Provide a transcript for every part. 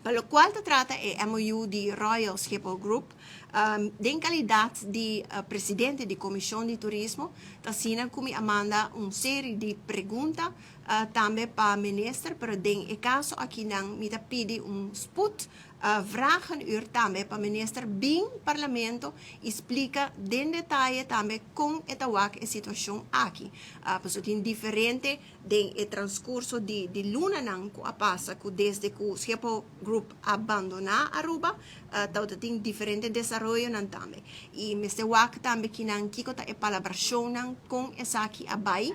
Pa loke ta trata e MOU di Royal Schiphol Group, den kalidat di presidente di Komishon di Turismo, asina ku mi a manda un serie di pregunta tambe pa minister, pero den e kaso akinan mi ta pidi un spoed vragenuur tambe pa minister bin parlamento i splika den detaye tambe kon e ta wak e situashon aki. Pasobra tin diferente den e transkurso di lunanan ku a pasa ku desde ku Schiphol Group a bandoná Aruba, tin diferente desaroyonan tambe. I mester wak tambe kinan kiko ta e palabrashonnan kon esaki a bai,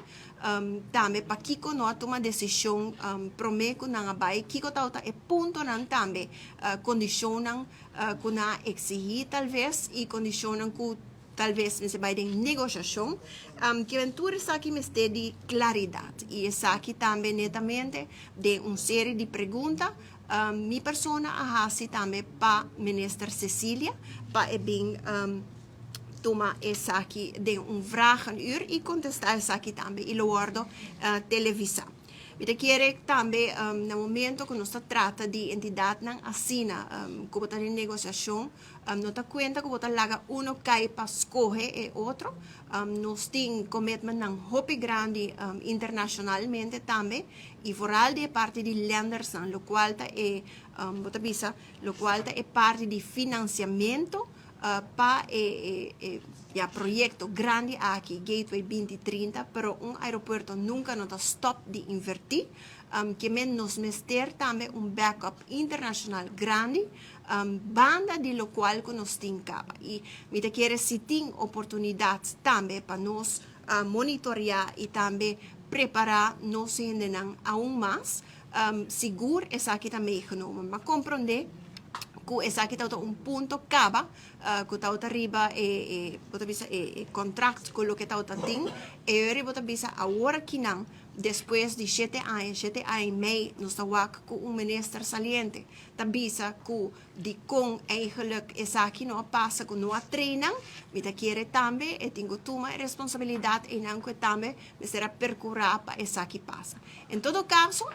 tambe pakiko no a tuma desishon promé ku nan a bai, kiko ta e puntonan tambe, kondishonnan ku nan a eksigí talbes i kondishonnan ku talbes mester bai den negoshashon, ku tur esaki mester di klaridat i esaki tambe netamente den un serie di pregunta mi persona a hasi tambe pa minister Cecilia pa e bin tuma esaki den un vragenuur i kontestá esaki tambe i lo wòrdu televisá. Mi ta kere tambe na momento ku nos ta trata di entidatnan asina ku ta den negoshashon, no ta kuenta ku ta laga uno kai pa skohe e otro. Nos tin commitmentnan hopi grandi internashonalmente tambe i vooral di parti di lenders, lokual ta e bisa, lokual ta e parti di finansiamentu pa e ja, proyekto grandi aki, Gateway 2030, pero un aeropuerto nunka no ta stòp di invertí, ke men nos mester tambe un backup internashonal grandi, banda di lokual ku nos tin kaba. I mi ta kere si tin oportunidat tambe pa nos monitoreá i tambe prepará nos hendenan aún mas, sigur esaki ta meegenomen. Ma komprondé ku esaki ta un punto kaba ku ta riba e bo bisa e kontrakt ku loke ta tin e ora bo bisa awor akinan despues di 7 aña, 7 aña i mei, nos ta wak ku un minister saliente ta bisa ku di kon eigenlijk esaki no a pasa, ku no a train nan. Mi ta kere tambe e tin ku tuma responsabilidat i nan ku tambe mester a perkurá pa esaki pasa. En todo kaso,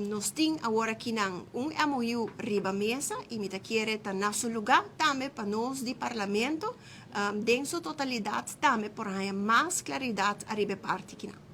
nos tin awor akinan un MOU riba mesa i mi ta kere ta na su lugá tambe pa nos di parlamento den su totalidat tambe por haña mas klaridat ariba e parti akinan.